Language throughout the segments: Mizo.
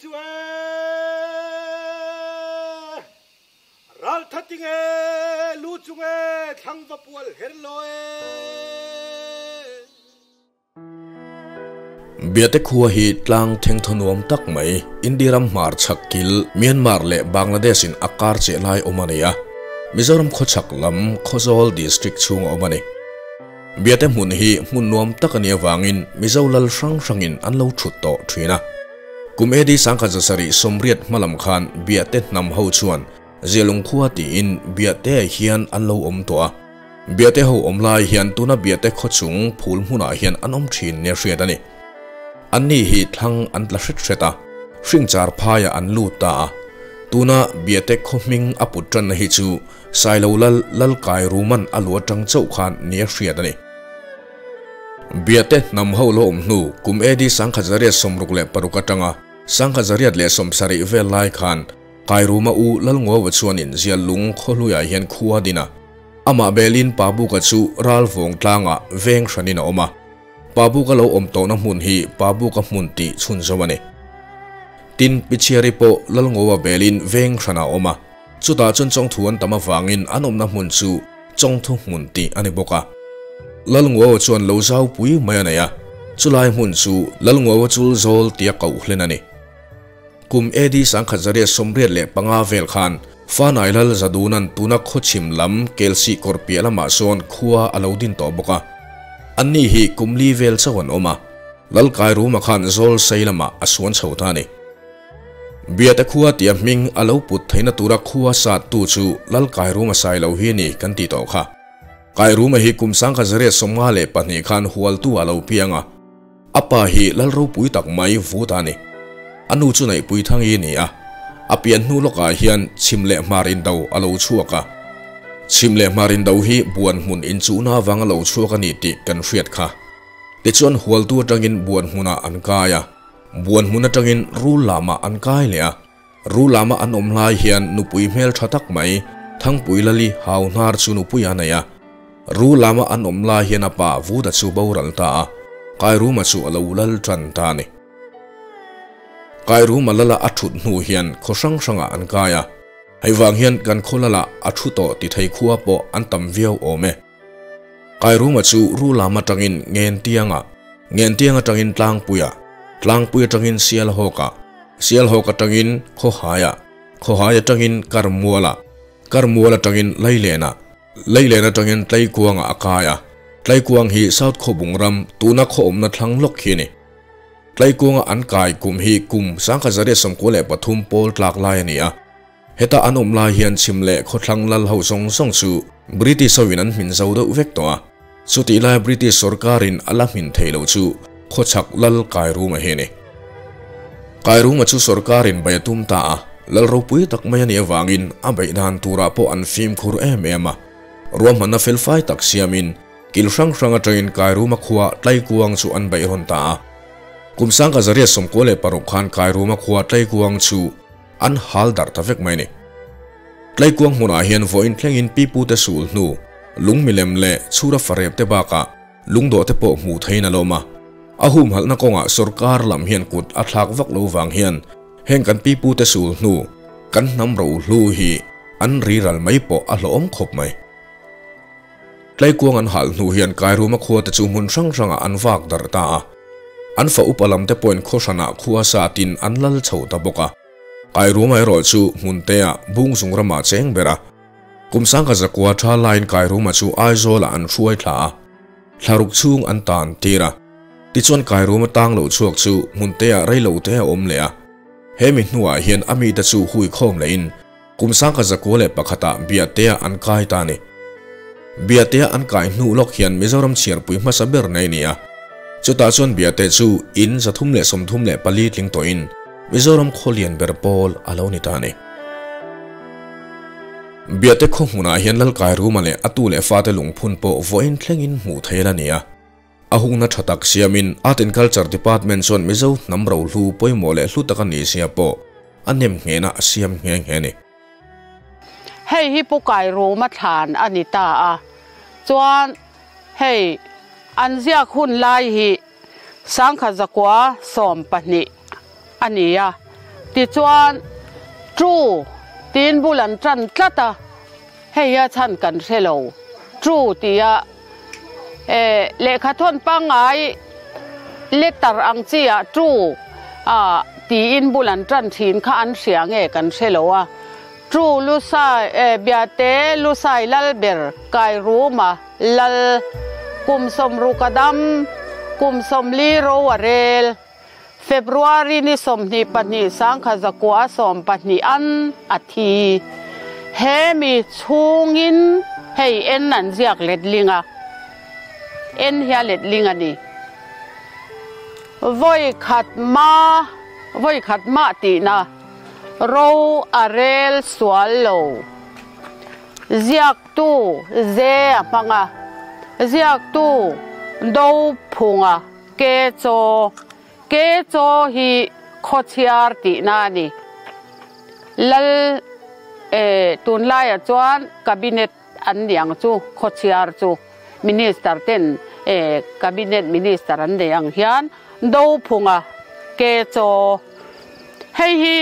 chu e Raltha tinge lu chung e thlang va pual her lo e. Biate khua hi tlang thengthaw nuam tak mai India ram hmar chhak kil Myanmar leh Bangladesh in a kar cheh lai awm a ni a, Mizoram khawchhak lam Khawzawl District chhung a awm a ni. Biate hmun hi hmun nuam tak a nih avangin Mizo lal hrang hrangin an lo thut tawh thin a. Kum AD 1780 hma lam khan Biate hnam ho chuan Zialung khua tiin Biate hian an lo awm tawh a. Biate ho awm lai hian tuna Biate khawchung phul hmunah hian an awm thin nia hriat a ni. Anni hi thlang an tla hret hret a, hringchar phaiah an lut ta a. Tuna Biate khaw hming a put tanna hi chu Sailo lal Lalkai Ruman a lu atang chauh khan nia hriat a ni. Biate hnam ho lo awm hnu kum AD 1866 atanga 1870 vel lai khan Kairuma u Lalnguaua chuanin Ziallung khawhluiah hian khua a din a. Amah belin Pabuka chu Ralvawng tlangah veng hranin a awm a. Pabuka lo awm tawhna hmun hi Pabuka hmun tih chhunzawm a ni. Tin, Pichhiari pawh Lalnguaua belin veng hranah a awm a. Chutah chuan Chawngthu an tam avangin an awmna hmun chu Chawngthu hmun tih a ni bawk a. Lalnguaua chuan lo zau pui mai a nei a, chulai hmun chu Lalnguaua chul zawl tia koh hlen a ni. Kum AD 1885 vel khan Fanai Lal Zaduna'n tuna khawchhim lam Kelsih kawr piah lamah sawn khua a lo din tawh bawk a. Anni hi kum li vel chauh an awm a, Lalkairuma khan zawl sei lamah a suan chho ta a ni. Biate khua tia hming a lo put theihna tura khua sat tu chu Lal Kairuma Sailo hi ni kan tih tawh kha. Kairuma hi kum 1952 khan hualtu a lo piang a, a pa hi Lal ropui tak mai vut a ni. A nu chu Neihpui Thangi ni a, a pian hnu lawkah hian chhim leh hmar indo a lo chhuak a. Chhim leh hmar indo hi buan hmun inchuhna avanga lo chhuak a ni tih kan hriat kha. Tichuan hualtu atangin buan hmunah an kai a. Buan hmun atangin rul lamah an kai leh a, rul lama an awm lai hian nupui hmel tha tak mai Thangpui Lali hau hnar chu nupui a nei a. Rul lama an awm lai hian a pa Vuda chu boral ta a, Kairuma chu a lo lal tan ta a ni. Kairuma lala a thut hnu hian khaw hrang hrangah an kai a, hei vang hian kan khaw lalah a thu tawh ti thei khua pawh an tam viau awm e. Kairuma chu Rulam atangin Ngentianga, Ngentiang atangin Tlangpuia, Tlangpui atangin Sialhawka, Sialhawk atangin Khawhaia, Khawhai atangin Karmuala, Karmual atangin Leilena, Leilen atangin Tleikuanga a kai a. Tleikuang hi South Khawbung ram tuna khaw awmna thlang lawk hi a ni. Tleikuanga an kai kum hi kum 1993 pawl tlak lai a ni a. Heta an awm lai hian chhim leh khawthlang lal ho zawng zawng chu British hoin an hmin zo deuh vek tawh a, chutih laia British sorkarin a la hmin thei lo chu khawchhak lal Kairuma hi a ni. Kairuma chu sorkarin bei a tum ta a, lal ropui tak mai a nih avangin a beih dan turah pawh an fimkhur em em a, ruahmanna felfai tak siamin kil hrang hrang atangin Kairuma khua Tlaikuang chu an beih rawn ta a. Kum 1996 khan Kairuma khua Tlaikuang chu An hal darh ta vek mai a ni. Tleikuang hmunah hian vawiin thlengin pipute sul hnu, lung milem leh chhura farep te bakah lungdawh te pawh hmuh theiin a lawm a. A humhalhna kawngah sorkar lam hian kut a thlak vak lo vang hian heng kan pipute sul hnu, kan hnam rohlu hi an riral mai pawh a hlawhawm khawp mai. Tleikuang an hal hnu hian Kairuma khua te chu hmun hrang hrangah an vak darh ta a. An fa upa lam te pawhin khaw hranah khua satin an lal chho ta bawk a. Kairuma erawh chu hmun teah Bungzung ramah cheng ber a. Kum 1900 tha laiin Kairuma chu Aizawlah an hruai thla a. Thlaruk chhung an tan tir a. Tichuan Kairuma tang lo chhuak chu hmun teah reilo te a awm leh a. He mi hnuah hian a mite chu hui khawm lehin Kum 1901 ah Biatea an kai ta a ni. Biatea an kai hnu lawk hian Mizoram chhiarpui hmasa ber nei a ni a. Chutah chuan Biate chu in 334 tling tawhin Mizoram khaw lian ber pawl a lo ni ta a ni. Biate khaw hmunah hian Lalkairuma leh a tu leh fate lungphun pawh vawiin thlengin hmuh theih a ni a. A hungna tha tak siamin Art and Culture Department chuan Mizo hnam rohlu pawimawh leh hlu tak a nih zia pawh a nem nghehna a siam nghe nghe a ni. Hei hi Pu Kairuma thlan a ni ta a, chuan hei an ziak hun lai hi 1912 a ni a. Tichuan, True tiin bul an tan tlat a, hei a chhan kan hre lo. True tia lehkha thawn pangngai letter ang chi ah True ah tiin bul an tan thin kha an hria nge kan hre lo a. True Lusai Biate Lusai Lalber Kairuma Lal kum sawmruk a dam, kum 40 ro a rel. February ni 22 1912 an a thi. He mi chhungin hei en an ziak letling a, en hi a letling a ni. Vawi khat ma, vawi khat mah tihna, ro a rel sual lo. Ziaktu ze a hmang a, ziaktu do phunga ke chaw, ke chaw hi khawchhiar tihna a ni. Lal eh tunlaiah chuan cabinet an ni ang chu, khawchhiar chu minister ten eh cabinet minister an nei ang hian do phunga ke chaw. Hei hi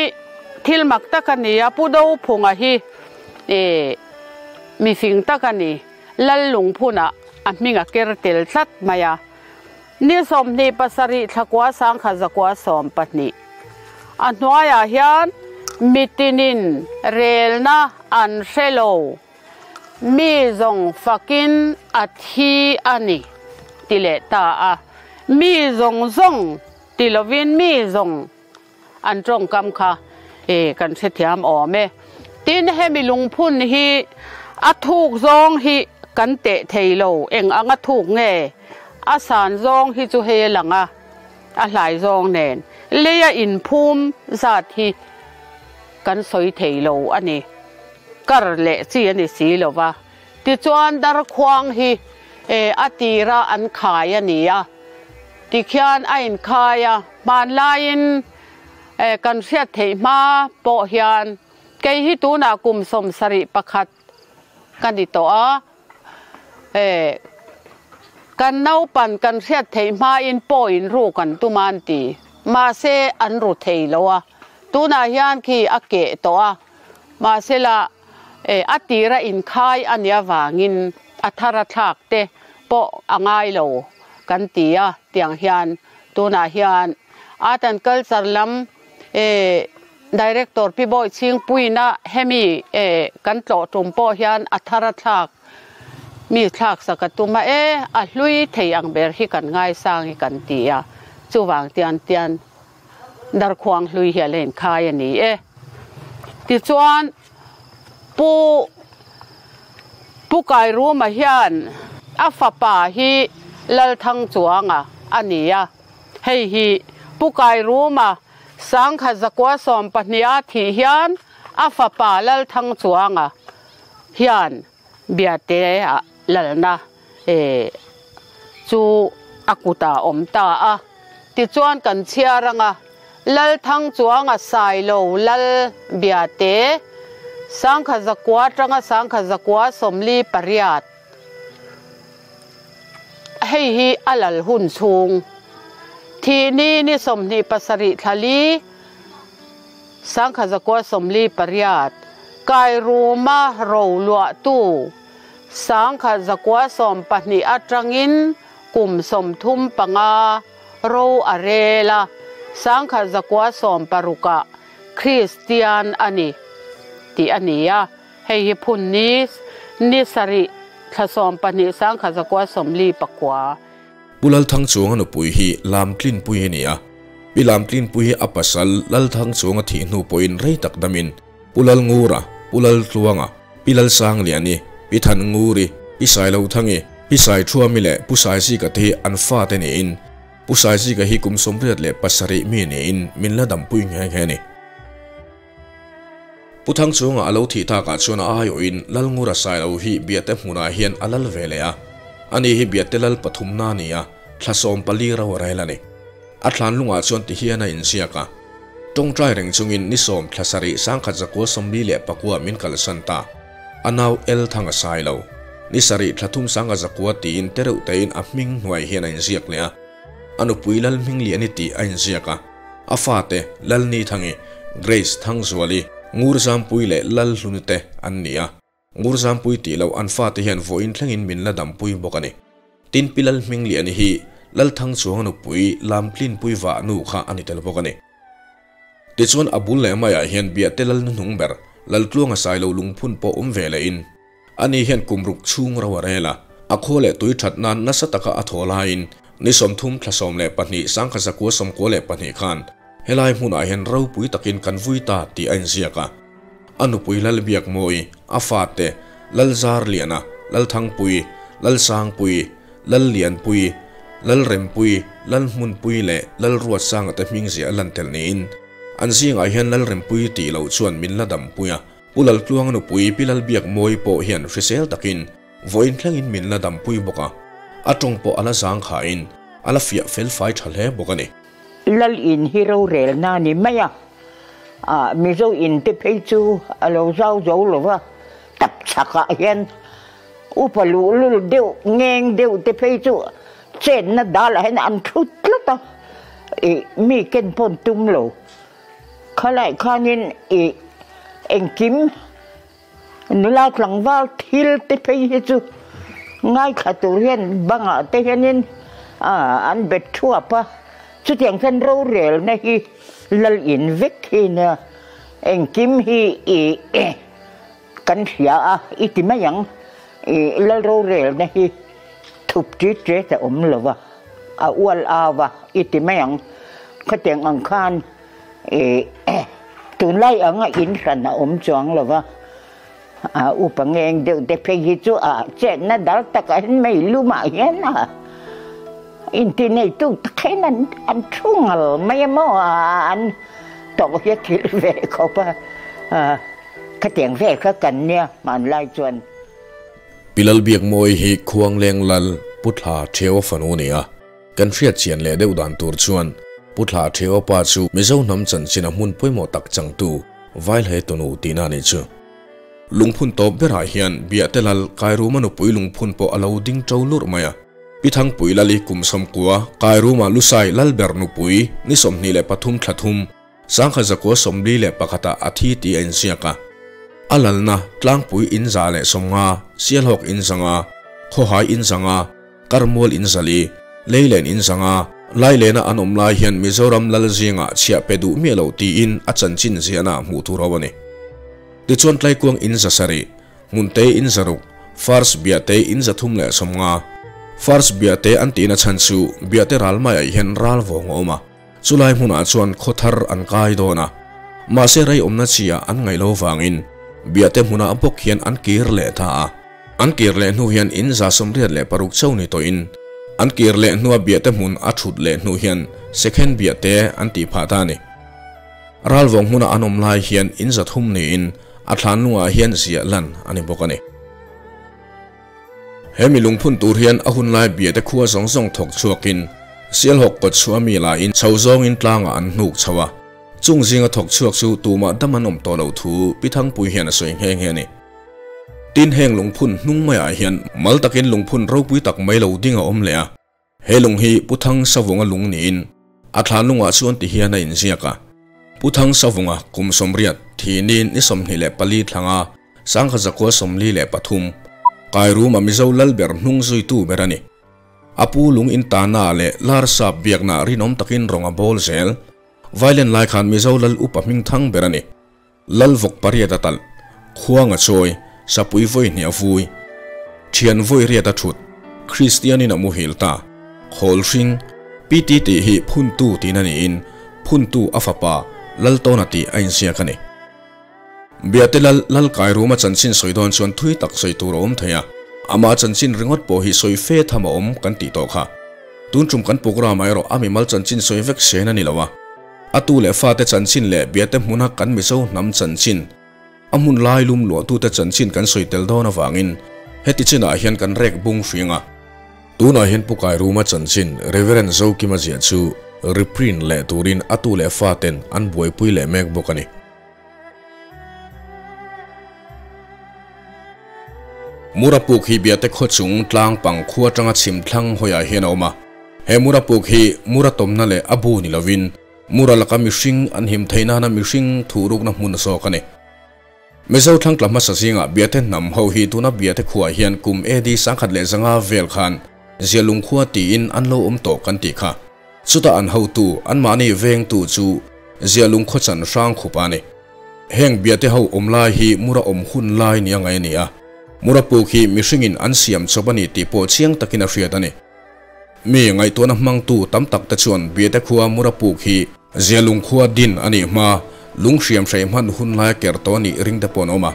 thil mak tak a ni a, Pu Dophunga hi eh mifing tak a ni, Lal Lungphunah a hming a ker tel tlat mai a. Ni 27 thlakua 1912 a hnuaiah hian mitinin relna an hre lo, mi zawng fakin a thi a ni ti leh ta a, mi zawng zawng Ti lovin mi zawng an tawngkam kha kan hrethiam awm e. Tin, hemi lungphun hi a thuk zawng hi kan teh thei lo, eng ang a thuk nge? A san zawng hi chu hei a lang a, a hlai zawng nen leia inphum zat hi kan sawi thei lo a ni. Kar leh chi a ni si lo va. Tichuan darkhuang hi a tira an khai a ni a. Tikhian a inkhai a, hmanlaiin kan hriat theih hma pawh hian kei hi tunah kum 71 ka ni tawh a, kan naupan kan hriat theih hmain pawhin ru kan tum a an ti. Mahse an ru thei lo a, tunah hian khi a keh tawh a, mahsela a tira inkhai a nih avangin a thar a thlak te pawh a ngai lo kan ti a, tiang hian tunah hian Art and Culture lam Director Pi Bawi Chhingpuiina hemi kan tlawh tum pawh hian a thar a thlak mi thlak sak a tum a, e a hlui thei ang ber hi kan ngaisang hi kan ti a, chuvang tian tian Darkhuang hlui hi a la inkhai a ni e. Tichuan Pu Pu Kairuma hian a fapa hi Lalthangchuanga a ni a, hei hi Pu Kairuma 1912 a thih hian a fapa Lalthangchuanga hian Biate-ah lalna chu a kutah a awm ta a. Tichuan kan chhiar anga Lalthangchuanga Sailo Lal Biate 1900 atanga 1948 hei hi a lal hun chhung thih ni ni 27 thla li 1948 Kairuma roluahtu 1912 atangin kum 35 ro a rel a, 1960 ah Kristian a ni tih a ni a, hei hi phun ni ni sarih thla 12 1949. Pu Lalthangchuanga nupui hi Lamtlinpui a ni a, Pi Lamtlinpui hi a pasal Lalthangchuanga thih hnu pawhin rei tak damin Pu Lalngura, Pu Laltluanga, Pi Lalsangliani, Pi Thannguri, Pi Sailothangi, Pi Saithuami leh Pu Saizika te hi an fate niin, Pu Saizika hi kum 87 mi niin min la dampui nghe nghe a ni. Pu Thangchunga a lo thih takah chuan a aiawhin Lalngura Sailo hi Biate hmunah hian a lal ve leh a. Ani hi Biate lal pathumna a ni a, thla 14 ro a rel a ni. A thlan lungah chuan tihian a inziak a, Tawngtai reng chungin ni 10 thla 7 1949 min kalsan ta. A nau El Thang a sai lo. Ni 7 thla 3 1900 tiin te reuh tein a hming hnuai hian a inziak leh a. A nupui Lal Hmingliani tih a inziak a. A fate Lalni Thangi, Grace Thangzuali, Ngurzampui leh Lalhluni te an ni a. Ngurzampui tih loh an fate hian vawiin thlengin min la dampui bawk a ni. Tin Pi Lalhmingliani hi Lalthangchuanga nupui Lamtlinpui vah nu kha a ni tel bawk a ni. Tichuan a bul leh maiah hian Biate Lalnuhnung ber Laltluanga Sailo lungphun pawh awm ve lehin ani hian kum ruk chhung ro a rel a, a khaw leh tui that nan nasa taka a thaw laiin ni 30 thla 12 sangkhat zakua 92 khan helai hmunah hian ropui takin kan vui ta tih a inziak a. A nupui Lalbiakmawi, a fate, Lalzarliana, Lalthangpui, Lalsangpui, Lallianpui, Lalrempui, Lalhmunpui leh Lalruatsanga te hming ziah a lan tel niin an zingah hian Lalrempui tih loh chuan min la dampui a. Pu Laltluanga nupui Pi Lalbiakmawi pawh hian hrisel takin vawiin thlengin min la dampui bawk a, a tawng pawh a la zangkhain a la fiah felfai tha hle bawk a ni. Lal in hi rorel na ni mai a, ah Mizo in te phei chu a lo zau zo lo va, tap chhakah hian upa luhlul deuh ngeng deuh te phei chu chenna dalah hian an thut tlat a, ih mi ken pawn tum lo. Khalai khanin ih engkim nula tlangval thil te phei hi chu ngaithla tur hian bangah te hianin an bet thuap a, chutiang chuan rorelna hi lal in vek hi nia engkim hi ih kan hria a i ti mai ang ih lal rorelna hi thup tit tet a awm lo va a ual au a i ti mai ang khatiang ang khan ih tunlai anga in hran a awm chuang lo va a upa ngeng deuh te phei hi chu a chetna dal takah hian mei lumah hian a inti neitu tak hian an an thu ngal mai a maw an tawh hi a thil ve khawp a khatiang vel kha kan nia hmanlai chuan. Pi Lalbiakmawi hi Khuangleng Lal Pu Thla Theu fanu a ni a, kan hriat chian leh deuh dan tur chuan Pu Thla Theu pa chu Mizo hnam chanchin a hmun pawimawh tak changtu Vailhe tunu tihna a nih chu. Lungphun tawp berah hian Biate Lal Kairuma nupui lungphun pawh a lo ding to lurh mai a. Pi Thangpui Lali kum 90 Kairuma Lusai Lalber nupui ni 23 thla 3 sangkhat zakua 41 ah a thi tih a inziak a. A lalna tlangpui in za leh 50, Sialhawk in zanga, Khawhai in zanga, Karmual in zali, Leilen in zanga, Lailena an awm lai hian Mizoram lal zingah chhiah pe duh miah lo tiin a chanchin ziahna hmuh tur ho a ni. Tichuan Tlaikuang in 700, Hmuntei in 600, First Biate in 350. First Biate an tihna chhan chu Biate ral maiah hian ral vawng a awm a, chulai hmunah chuan khaw thar an kai dawn a. Mahse rei awmna chiah an ngaih lo vangin Biate hmunah bawk hian an kir leh ta a. An kir leh hnu hian in 86 chauh ni tawhin an kir leh hnua Biate hmun a thut leh hnu hian Second Biate an tih phah ta a ni. Ral vawng hmuna an awm lai hian in 300 niin a thlan lungah hian ziah lan a ni bawk a ni. He mi lungphun tur hian a hun lai Biate khua zawng zawng thawk chhuakin Sialhawk kawt chhuah mi lahin chho zawngin tlangah an hnuk chho a. Chung zinga thawk chhuak chu tumah dam an awm tawh lo thu Pi Thangpui hian a sawi nghe nghe a ni. Tin heng lungphun hnung maiah hian mal takin lungphun ropui tak mai lo ding a awm leh a. He lung hi Pu Thang Savunga lung niin a thlan lungah chuan ti hian a inziak a. Pu Thang Savunga kum 80 thihnin ni 24 thlanga sangkhat zakua 43 Kairuma Mizo Lalber hnung zuitu ber a ni. A pu lung in tana leh Larsap biakna rinawm takin rawng a bawl zel. Vailen lai khan Mizo Lal upa hming thang ber a ni. Lalvawk pariat a talh, khuang a chawi, sapui vawi hnih a vui, thian vawi riat a thut, Kristianin a muhil ta, khawl hring, PT tih hi phuntu tihna niin phuntu a fapa Laltawna tih a inziak a ni. Biate Lal Lalkairuma chanchin sawi dawn chuan thui tak sawi tur a awm thei a, amah chanchin ringawt pawh hi sawi fe tham a awm kan tih tawh kha. Tun tum kan program ah erawh a mimal chanchin sawi vek sen a ni lo a. A tu leh fate chanchin leh Biate hmuna kan Mizo hnam chanchin, a hmun lai lum luahtute chanchin kan sawi tel dawn avangin heti chinah hian kan rek bung hring a. Tunah hian Pu Kairuma chanchin Reverend Zokima ziah chu reprint leh turin a tu leh faten an buaipui leh mek bawk a ni. Murapuk hi Biate khaw chung tlang pang khua atanga chhim thlang hawiah hian a awm a. He Murapuk hi Mura tawmna leh a bu ni lovin Mura laka mihring an him theih nana mihring thuhrukna hmun zawk a ni. Mizo thlangtla hmasa zingah Biate hnam ho hi tuna Biate khuaah hian kum AD 1500 vel khan Zialung khua tiin an lo awm tawh kan tih kha. Chutah an hotu, anmahni vengtu chu Zialung khawchan hrang khup a ni. Heng Biate ho awm lai hi Mura awm hun lai nia ngai a ni a. Mura puk hi mihringin an siam chawp a ni tih pawh chiang takin a hriat a ni. Mi ngaihtuahna hmangtu tam tak te chuan Biate khua Mura puk hi Zialung khua din a nih hma, lung hriam hrei hman hun laia ker tawh a nih ring te pawh an awm a.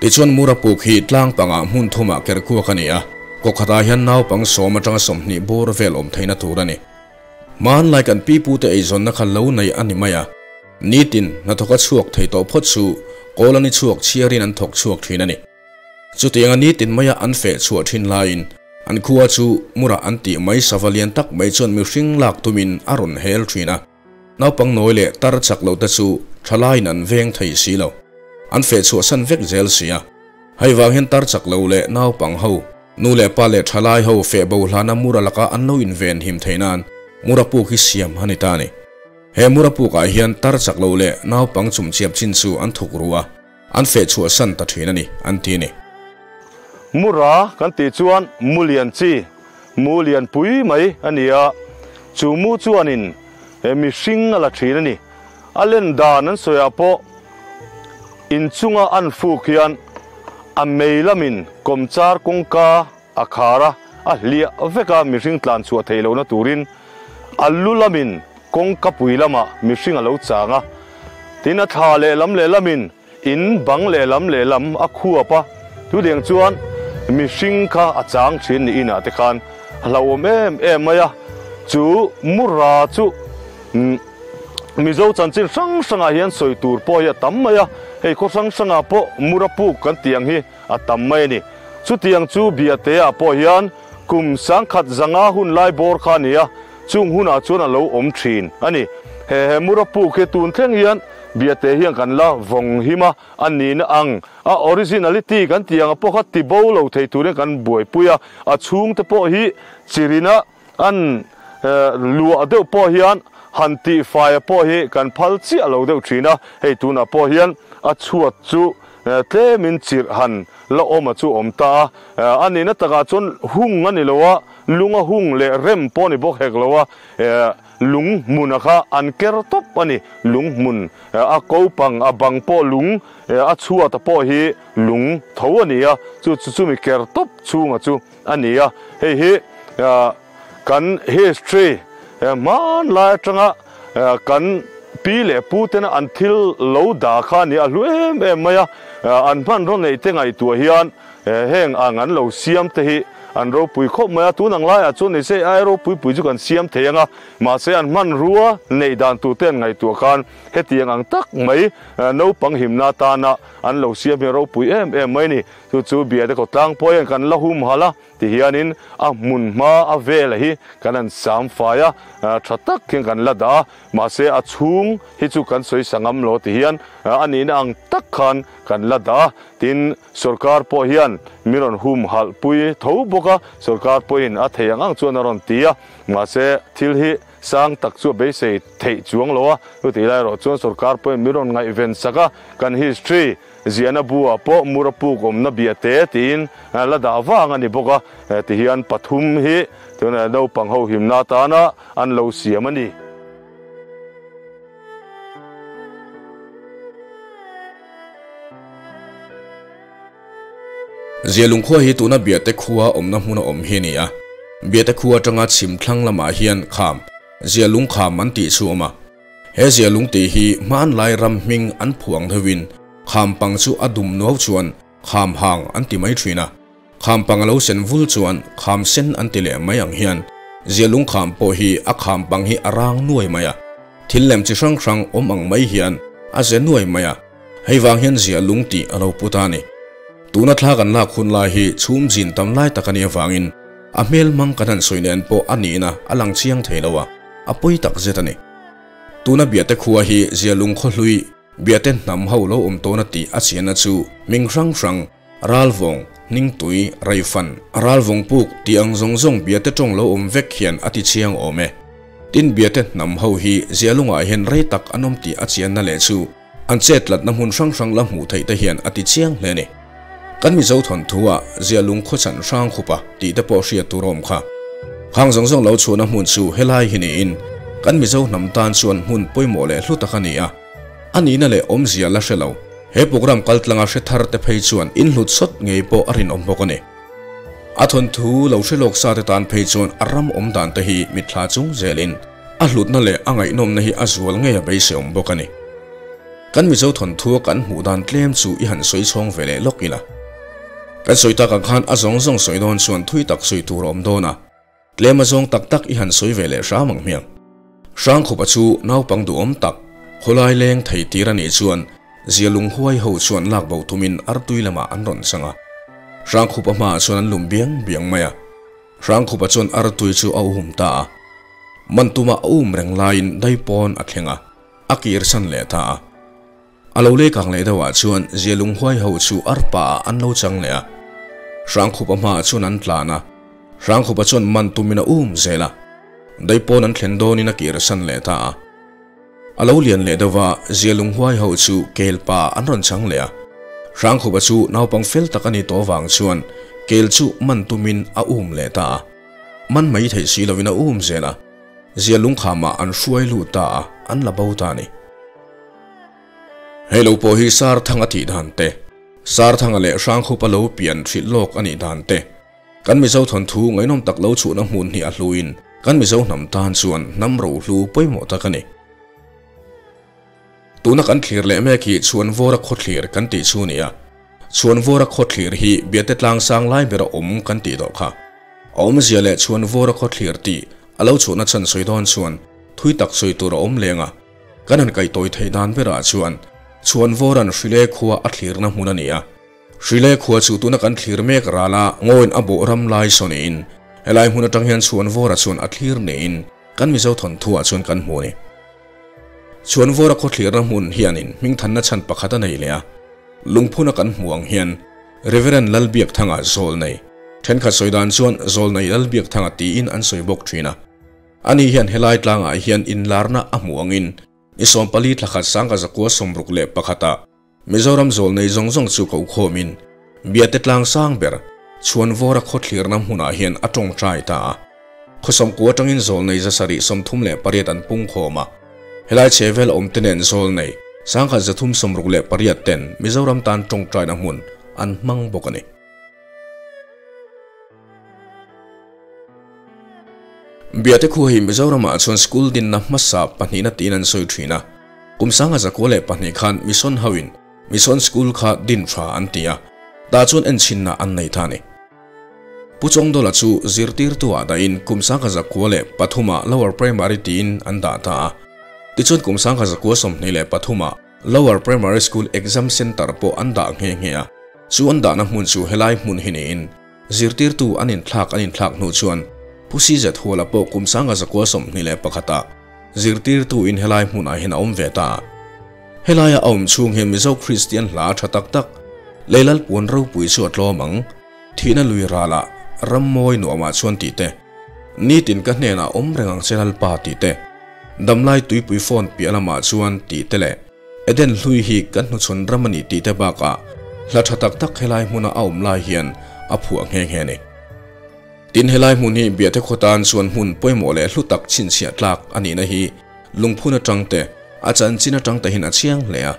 Tichuan Mura puk hi tlang pangah hmun thumah ker kuak a ni a, kawkhatah hian naupang sawm atanga 20 bawr vel awm theihna tur a ni. Hmanlai kan pipute eizawnna kha lo nei a ni mai a, nitin hnathawka chhuak thei tawh phawt chu Kawlani chhuak chhiarin an thawk chhuak thin a ni. Chutianga nitin maia an feh chhuah thin laiin an khua chu Mura an tih mai sava lian tak mai chuan mihring lak tumin a rawn hel thin a. Naupang nawi leh tar chak lo te chu thalaiin an veng thei si lo. An feh chhuahsan vek zel si a. Hei vang hian tar chak lo leh naupang ho, nu leh pa leh thalai ho feh bo hlana Mura laka an lo inven him thei nan Mura puk hi siam a ni ta a ni. He Mura pukah hian tar chak lo leh naupang chumchiap chin chu an thuk ru a. An feh chhuahsan ta thin a ni, an ti a ni. Mura kan tih chuan mu lian chi, mu lian pui mai a ni a, chu mu chuanin mihring a la thin a ni. A len dan an sawiah pawh inchunga an fuk hian a mei lamin kawmchar kawngka a khar a, a hliah vek a, mihring tlan chhuah theih lohna turin a lu lamin kawngka pui lamah mihring a lo chang a, tin a thla lehlam lehlamin in bang lehlam lehlam a khuap a, chutiang chuan mihring kha a chang thin ni inah te khan a hlauhawm em em mai a, chu Mura chu Mizo chanchin hrang hrangah hian sawi tur pawh hi a tam mai a, hei khaw hrang hrangah pawh Mura puk kan tih ang hi a tam mai a ni. Chutiang chu Biatea pawh hian kum 1100 hun lai bawr kha a ni a, chung hunah chuan a lo awm thin a ni. He he Mura puk hi tun thleng hian Biate hian kan la vawng him a, a nihna ang a originality kan tih ang pawh kha ti bo lo thei turin kan buaipui a, a chhungte pawh hi chirina an luah deuh pawh hian han tihfai pawh hi kan phal chiah lo deuh thin a, hei tunah pawh hian a chhuat chu tlemin chirh han la awm a chu awm ta a, a nihna takah chuan hung a ni lo a, lunga hung leh rem pawh a ni bawk hek lo a, lung hmuna kha an ker tawp a ni, lung hmun a ko pang a bang pawh lung a chhuat a pawh hi lung tho a ni a, chu chu chumi ker tawp chhunga chu a ni a, hei hi kan history hmanlai atanga kan pi leh pu tena an thil lo dah kha a ni a, hlu em em mai a, an hmanraw neih te ngaihtuah hian heng ang an lo siam te hi an ropui khawp mai a, tun ang laiah chuan ni se ai ropui pui chu kan siam thei ang a, mahse an hmanrua neih dan tur te an ngaihtuah khan hetiang ang tak mai naupang himna atana an lo siam hi a ropui em em mai a ni. Chu chu Biate khawtlang pawh hian kan la humhalh a, tihianin a hmun hma a vela hi kan han sam fai a, tha tak hian kan la dah a, mahse a chhung hi chu kan sawi sa ngam lo tihian a nihna ang tak khan kan la dah a, tin sorkar pawh hian min rawn humhalh pui tho bawk a, sorkar pawhin a thei ang ang chuan a rawn ti a, mahse thil hi sang tak chu a beisei theih chuang lo a, chutih lai erawh chuan sorkar pawhin min rawn ngaihven sak a, kan history Ziahna buah pawh Mura puk awmna bia te tiin la dah vang a ni bawk a, tihian pathum hi tunah naupang ho himna atana an lo siam a ni. Zialung khua hi tuna Biate khua awmna hmuna awm hi a ni a, Biate khua atanga chhim thlang lamah hian kham, Zialung kham an tih chu a awm a. He zialung tih hi hmanlai ram hming an phuang deuhin kham pang chu a dum nuau chuan kham hang an ti mai thin a, kham pang a lo sen vul chuan kham sen an ti leh mai ang hian zialung kham pawh hi a kham pang hi a rang nuai mai a, thil lem chi hrang hrang awm ang mai hian a ze nuai mai a, hei vang hian zialung tih a lo pu ta a ni. Tuna thla kan lak hun lai hi chhum zin tam lai tak a nih avangin a hmel hmang kan han sawi nen pawh a nihna a lang chiang thei lo a. A pawi tak zet a ni. Tuna Biate khua hi Zialung khawhlui, Biate hnam ho lo awm tawn a tih a chianna chu hming hrang hrang, Ralvawng, Hningtui, Raifan, Ralvawng puk tih ang zawng zawng Biate tawng lo awm vek hian a ti chiang awm e. Tin Biate hnam ho hi Zialungah hian rei tak an awm tih a chianna leh chu an chetlatna hmun hrang hrang la hmuh theih te hian a ti chiang hle a ni. Kan Mizo thawnthu ah Zialung khawchan hrang khupa tih te pawh hriat tur a awm kha. Khang zawng zawng lo chhuahna hmun chu helai hi niin kan Mizo hnam tan chuan hmun pawimawh leh hlu tak a ni a. A nihna leh awmzia la hre lo. He program kaltlanga hre thar te phei chuan inhlut sawt ngei pawh a rinawm bawk a ni. A thawnthu lo hre lawk sa te tan phei chuan a ram awm dan te hi mitthla chung zelin a hlutna leh a ngaihnawmna hi a zual ngei a beiseawm bawk a ni. Kan Mizo thawnthua kan hmuh dan tlem chu i han sawi chhawng ve leh lawk ila. Kan sawi tak ang khan a zawng zawng sawi dawn chuan thui tak sawi tur a awm dawn a. Tlem a zawng tak tak i han sawi ve leh hram ang hmiang. Hrangkhupa chu naupang duhawm tak, khawlai leng thei tir a nih chuan zia lunghuai ho chuan lak bo tumin artui lamah an rawn chang a. Hrangkhupa hmaah chuan an lum biang biang mai a. Hrangkhupa chuan artui chu a uhum ta a. Man tuma a um reng laiin daipawn a thleng a, a kir san leh ta a. A lo lei kang leh deuhah chuan zia lunghuai ho chu arpa ah an lo chang leh a. Hrangkhupa hmaah chuan an tlan a, Hrangkhupa chuan man tumin a um zel a. Daipawn an thlen dawnin a kir san leh ta a. A lo lian leh deuh a, zia lunghuai ho chu kel pa an rawn chang leh a. Hrangkhupa chu naupang fel tak a ni tawh vang chuan kel chu man tumin a um leh ta a. Man mai theih si lovin a um zel a. Zia lungkhamah an hruai lut ta a, an la bo ta a ni. Hei lo pawh hi Sarthanga tih dan te, Sarthanga leh Hrangkhupa lo pian hrilh lawk a nih dan te, kan Mizo thawnthu ngaihnawm tak lo chhuhna hmun hi a hluin kan Mizo hnam tan chuan hnam rohlu pawimawh tak a ni. Tuna kan thlir leh mek hi Chhuanvawra khawthlir kan tih chu a ni a. Chhuanvawra khawthlir hi Biate tlang sang lai bera awm kan tih tawh kha. A awmzia leh Chhuanvawra khawthlir tih a lo chhuahna chhan sawi dawn chuan thui tak sawi tur a awm leng a. Kan han kaihtawi theih dan berah chuan Chhuanvawra'n Hrile khua a thlirna hmun a ni a. Hrile khua chu tuna kan thlir mek rala ngawiin a bawh ram lai saw niin helai hmun atang hian Chhuanvawra chuan a thlir niin kan Mizo thawnthuah chuan kan hmu a ni. Chhuanvawra khaw thlirna hmun hianin hmingthanna chhan pakhat a nei leh a, lungphuna kan hmu ang hian Reverend Lalbiakthanga zawl nei thenkhat sawi dan chuan zawl nei Lalbiakthanga tiin an sawi bawk thin a. Ani hian helai tlangah hian inlarna a hmuh angin ni 14 thlakhat sangka zakua 61 ah Mizoram zawl nei zawng zawng chu ko khawmin Biate tlang sang ber Chhuanvawra khawthlirna hmunah hian a tawngtai ta a. Khawsawmku atangin zawl nei zasarih 38 an pung khawm a. Helai chhevel awm te nen zawl nei sangkhat 368 ten Mizoram tan tawngtaina hmun an hmang bawk a ni. Biate khu hi Mizoramah chuan school dinna hmasa pahnihna tiin an sawi thin a. Kum sanga 92 khan Mission hoin Mission School kha din tha an ti a, tah chuan enchinna an nei ta a ni. Pu Chawngdawla chu zirtirtu ah dahin kum sanga 93 ah Lower Primary tiin an dah ta a. Tichuan kum sanga 923 ah Lower Primary School Exam Centre pawh an dah nghe nghe a, chu an dahna hmun chu helai hmun hi niin zirtirtu an inthlak an inthlak hnu chuan Pu CZ Huala pawh kum sanga 921 ah zirtirtu in helai hmunah hian a awm ve ta a. Helaia a awm chhung hian Mizo Kristian hla tha tak tak, Leilal puan ropui chu a tlawm ang, thihna lui ralah ram mawi nuamah chuan tih te, nitin ka hnenah awm reng ang che Lalpa tih te, damlai tuipui phone piah lamah chuan tih te leh Eden hlui hi kan hnuchhawn ram a ni tih te bakah hla tha tak tak helai hmuna a awm lai hian a phuah nghe nghe a ni. Tin helai hmun hi Biate khaw tan chuan hmun pawimawh leh hlu tak chhinchhiah tlak a nihna hi lungphun atang te, a chanchin atang te hian a chiang hle a.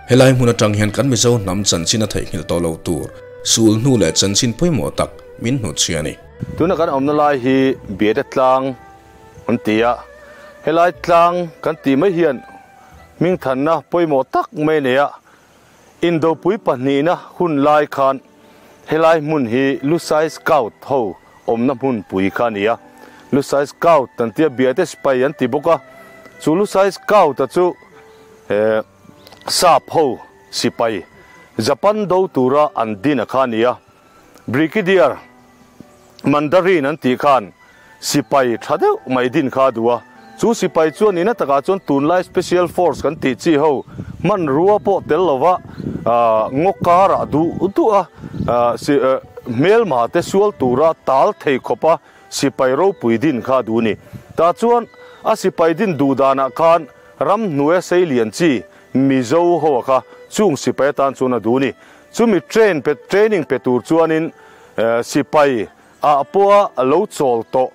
Helai hmun atang hian kan Mizo hnam chanchin a theihnghilh tawh lo tur sul hnu leh chanchin pawimawh tak min hnutchhiah a ni. Tuna kan awmna lai hi Biate tlang an ti a, helai tlang kan tih mai hian hmingthanna pawimawh tak mai a nei a. Indopui pahnihna hun lai khan helai hmun hi Lusai Scout ho awmna hmunpui kha a ni a. Lusai Scout an tia Biate Sipai an ti bawk a, chu Lusai Scout a chu Sap ho sipai Japan do tura an din a kha a ni a. Brigadier Mandarin an tih khan sipai tha deuh mai din kha a duh a, chu sipai chuan ina takah chuan tunlai special force kan tih chi ho hmanrua pawh tel lova ngaw karah duh duh a hmelma te sual tura tal thei khawpa sipai ropui din kha a duh a ni. Tah chuan A sipai din duh danah khan ramhnuaia sei lian chi Mizo ho a kha chung sipai atan chuan a duh a ni. Chumi train pe training pe tur chuanin sipai ah pawha a lo chawl tawh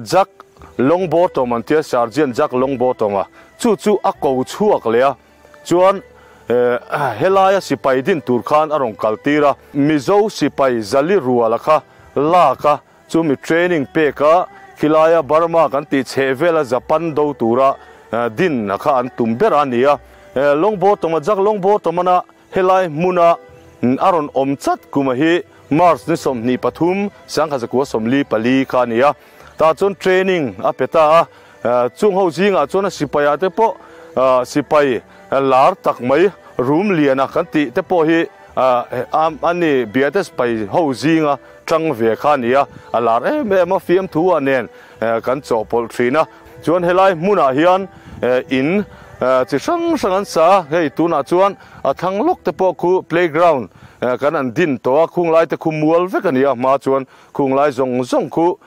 Jack Longbottom an tia Sergeant Jack Longbottom a chu chu a ko chhuak leh a chuan helaia sipai din tur khan a rawn kal tir a Mizo sipai Zali Ruala kha lak a chumi training pek a khilaia Burma kan tih chheh vela Japan do tura din a kha an tum ber a ni a Longbottom a Jack Longbottom ana Helai hmuna a rawn awm chat kuma hi March ni 23, 1944 kha a ni a. Tah chuan training a pe ta a, chung ho zingah chuan a sipaiah te pawh sipai lar tak mai rum liana kan tih te pawh hi a ni Biate sipai ho zinga tang ve kha a ni a, a lar em em a, fiamthu ah nen kan chawhpawlh thin a. Chuan helai hmunah hian in chi hrang hrang an sa a, hei tunah chuan a thlang lawk te pawh khu playground kan an din tawh a, khung lai te khu mual vek a ni a, hma chuan khung lai zawng zawng khu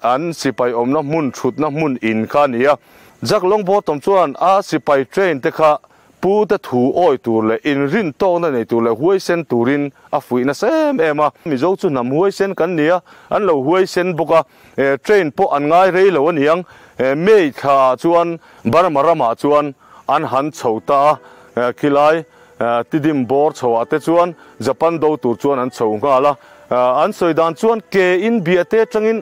an sipai awmna hmun thutna hmun in kha a ni a. Jack Longbottom chuan a sipai train te kha Pu te thu awi tur leh inrin tawkna nei tur leh huaisen turin a fuih nasa em em a. Mizo chu hnam huaisen kan ni a, an lo huaisen bawk a, train pawh an ngai rei lo a niang. May thla ah chuan Burma ramah chuan an han chho ta a, khilai Tidim bawr chho ah te chuan Japan do tur chuan an chho nghal a. An sawi dan chuan ke in biahte atangin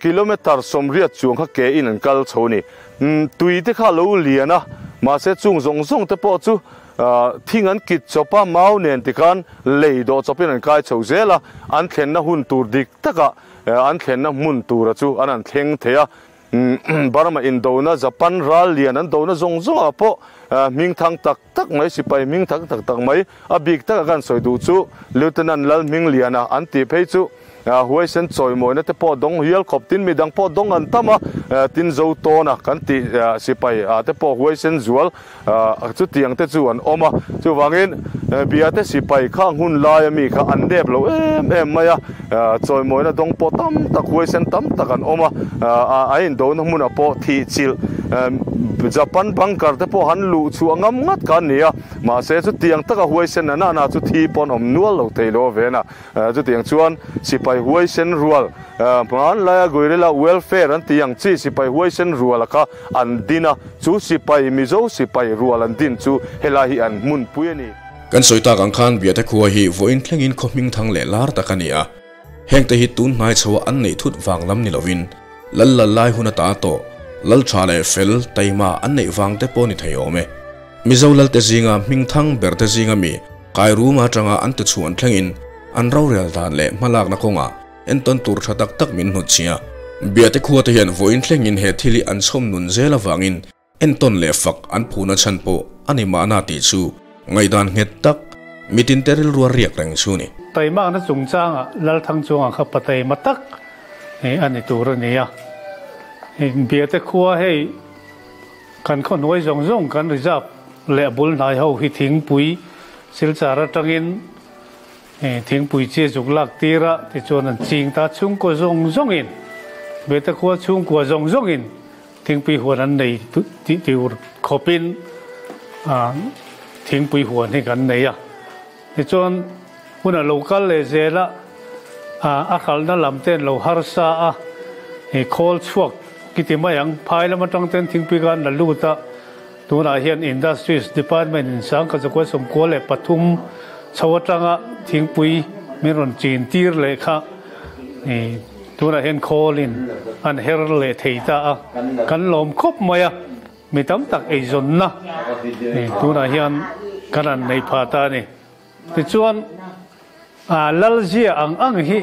kilometre 80 chuang kha ke in an kal chho a ni. Tui te kha a lo lian a, mahse chung zawng zawng te pawh chu thing an kit chawp a, mau nen tikhan lei dawh chawpin an kai chho zel a, an thlenna hun tur dik takah an thlenna hmun tura chu an han thleng thei a. Burma indona, Japan ral lian an dona zawng zawngah pawh hming thang tak tak mai, sipai hming thang tak tak mai a bik taka kan sawi duh chu Lieutenant Lalhmingliana an tih phei chu Huaisen chawimawina te pawh dawng hial khawp tin midang pawh dawng an tam a, tin zo tawna kan tih sipai ah te pawh huaisen zual chutiang te chu an awm a. Chuvangin Biate sipai khang hun laia mi kha an nep lo em em mai a, chawimawina dawng pawh tam tak huaisen tam tak an awm a, a indona hmunah pawh thih chilh Japan bunker te pawh han luh chhuah ngam ngat kha an ni a, mahse chutiang taka huaisen na na chu thi pawh an awm nual lo thei lo a ven a. Chutiang chuan sipai huaisen rual hmanlaia guerrilla welfare an tih ang chi sipai huaisen ruala kha an din a, chu sipai Mizo sipai rual an din chu helai hi an hmunpui a ni. Kan sawi tak ang khan Biate khua hi vawiin thlengin khaw hming thang leh lar tak a ni a, hengte hi tun hnai chhoa an neih thut vang lam ni lovin lal lal lai hun ata tawh lal tha leh fel taima an neih vang te pawh ni thei awm e. Mizo lalte zinga hming thang berte zinga mi Kairuma atanga an tichhuan thlengin an rorel dan leh hmalakna kawngah entawn tur tha tak tak min hnutchhia. Biate khuate hian vawiin thlengin he thil hi an chhawm nun zel avangin entawn leh fak an phuna chhan pawh a ni mahna tih chu ngaihdan nghet tak mitin te rilrua riak reng chu ni. Taimakna chungchangah Lalthangchuanga kha pa taima tak a ni tur a ni a. Biate khua hei Kan khaw hnuai zawng zawng kan reserve leh a bul hnai ho hi thingpui silchar atangin thingpui chi a zuk lak tir a, tichuan an ching ta chhungkua zawng zawngin Beta khua chhungkua zawng zawngin thingpui huan an nei tih tur khawpin thingpui huan hi kan nei a. Tichuan huna lo kal leh zel a, a hralhna lam te an lo harsa a, khawl chhuak ki ti mai ang. Phai lam atang ten thingpui khan la lut a, tunah hian Industries Department in 1993 chho atanga thingpui min rawn chin tir leh kha tunah hian khawlin an her leh thei ta a, kan lawm khawp mai a. Mi tam tak eizawnna tunah hian kan han nei pha ta a ni. Tichuan, Lalzia ang ang hi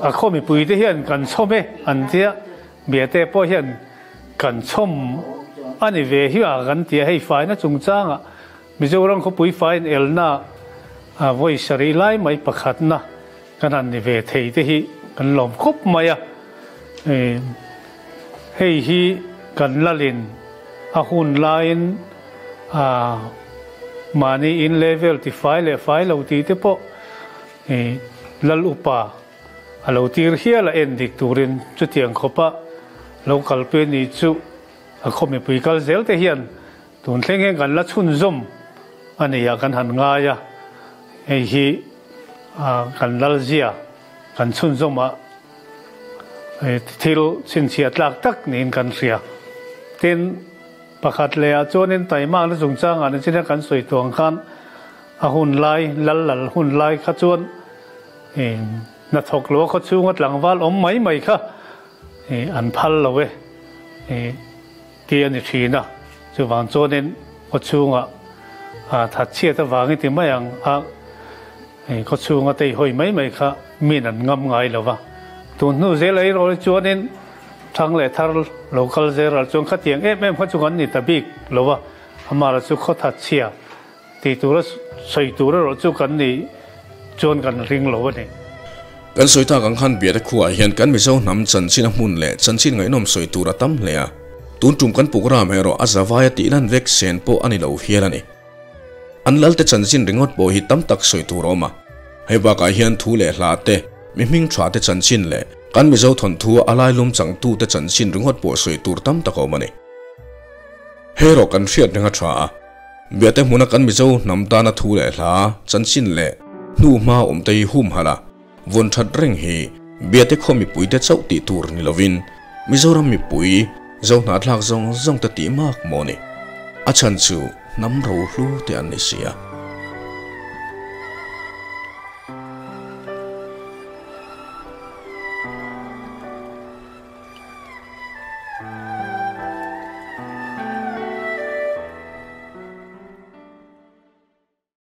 a khaw mipuite hian kan chhawm e an tia, Biate pawh hian kan chhawm a ni ve hi a kan tia. Hei faina chungchangah Mizoram khawpui faiin elna vawi sarih lai mai pakhatna kan han ni ve thei te hi kan lawm khawp mai a. Hei hi kan lalin a hun laiin mahni in level ti fai leh fai lo tih te pawh lal upa a lo tir hial a en dik turin chutiang khawpa lo kalpui a nih chu. A khaw mipui kal zel te hian tun thleng hian kan la chhunzawm a ni a, kan han ngai a, hei hi kan lalzia kan chhunzawm a thil chhinchhiah tlak tak niin kan hria. Tin, pakhat leh ah chuanin taimakna chungchangah nichina kan sawi tawh ang khan a hun lai, lal lal hun lai kha chuan hnathawk lo a khaw chhunga tlangval awm mai mai kha An phal lo e tih a ni thin a, chuvang chuanin khaw chhungah thatchhiat avangin ti mai ang a, khaw chhunga teihawi mai mai kha min an ngam ngai lo va. Tun hnu zel erawh hi chuanin thang leh thar lo kal zel ral chuan khatiang em em kha chu kan ni ta bik lo va, amah chu khaw thatchhia Tih tura sawi tur erawh chu kan nih chuan kan ring lo a ni. Kan sawi tak ang khan Biate khuaah hian kan Mizo hnam chanchin a hmun leh chanchin ngaihnawm sawi tur a tam hle a. Tun tum kan pukram erawh a zavaia tih lan vek sen pawh a ni lo hial a ni. An lalte chanchin ringawt pawh hi tam tak sawi tur a awm a. Hei bakah hian thu leh hla te, mi hming tha te chanchin leh kan Mizo thawnthu a lailum changtute chanchin ringawt pawh sawi tur tam tak a awm a ni. Hei erawh kan hriat reng a tha a. Biate hmuna kan Mizo hnam tana thu leh hla, chanchin leh hnu hma awmte hi humhalh a, vawn that reng hi Biate khaw mipuite chauh tih tur ni lovin Mizoram mipui Zohnahthlak zawng zawng te tih mak maw ni? A chhan chu hnam rohlu te an ni si a.